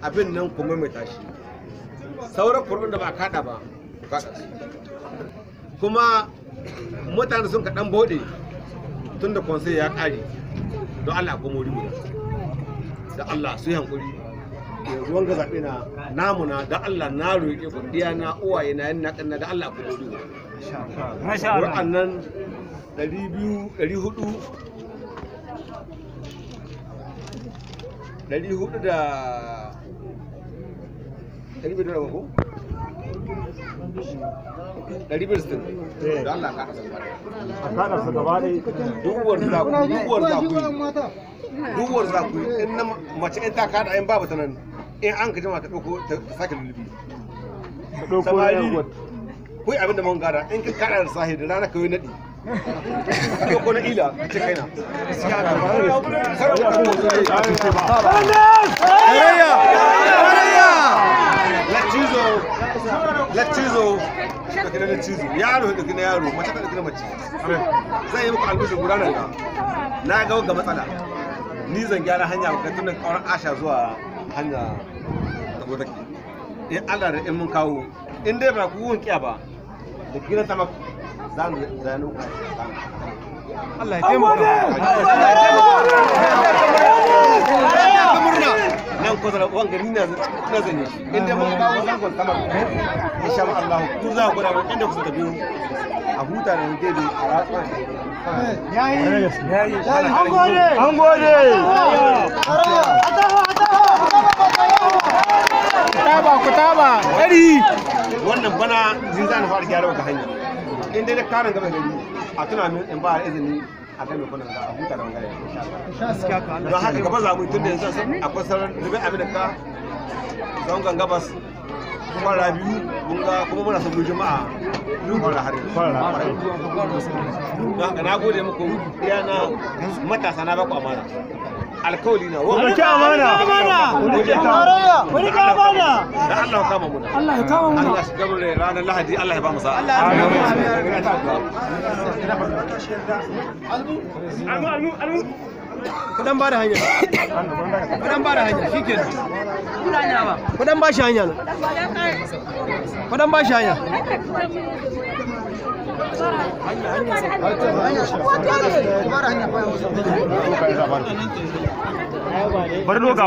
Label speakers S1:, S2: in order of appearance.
S1: Abin nan kuma mai tashi. Sauran kurɓin da ba a kaɗa ba, ku kaɗa su. Kuma mutane sun kaɗan bode tun da konsai ya ƙare don Allah ko mori guda. Da Allah su yi hankuri. Yanzu wanga zaɓe na namu na da Allah na roƙe ku ɗiya na uwaye na yan na ƙanna da Allah ko mori guda. Ƙur'an nan 200, 400, 400 da 500 da ko? 260. Da Allah ka kasa gaba ɗaya.
S2: A kaɗa su gaba ɗaya.
S1: Duk wanda za ku duk wanda za ku yi duk wanda za ku yi in na mace in ta kada in babu ta nan in an ka jima ta ɗauko ta sake lullubi.
S2: Ta ɗauko
S1: Samari
S2: yan
S1: ku yi abin da mun gada in ka kada da sahi da rana ka yi naɗi. Ka ɗauko na ila ka ce kaina. Latizo, latizo, ɗauki na latizo, yaro ɗauki na yaro, mace ta ɗauki na mace. Zan yi muku albishir guda nan ga. Na ga wagga matsala. Ni zan gyara hanya ga tun da ƙaurar Asha zuwa hanya ta take. In Allah da in mun kawo, in dai ba ku wun kiya ba, da gidan ta maka za mu zanu.
S3: Allah ya taimaka.
S1: Murna nan ko zara wanga ni na na zanye shi in dai mun kawo zangon sama insha Allah ku za ku gwada mun inda ku suka biyo a huta da gebe a ratsa.
S3: Yayi.
S2: Yayi.
S3: An gode.
S2: An gode.
S3: Taba ku taba. Dari.
S1: Wannan bana jin zan fara gyara wata hanya in dai na karin gaba gari a tuna min in ba izini a kai mai kunan da a huta da wangare insha Allah. Don haka gaba za mu yi tun da yanzu akwai sauran rube abin da ka zangon gabas kwara biyu mun ga kuma muna son mu juma'a kwara har yanzu. Don haka na gode muku iya na matasa na baku amana alkawali na wa
S2: Rike amana. Rike ta.
S3: Rike amana.
S1: Da Allah ya kama muna.
S3: Allah ya kama muna.
S1: Allah shi gaba da ranar Lahadi Allah ya ba mu sa'a.
S3: Kudan ba da hanya. Kudan ba da hanya shikenan. Kudan ba shi hanya. Kudan ba shi hanya.
S2: Bari doka.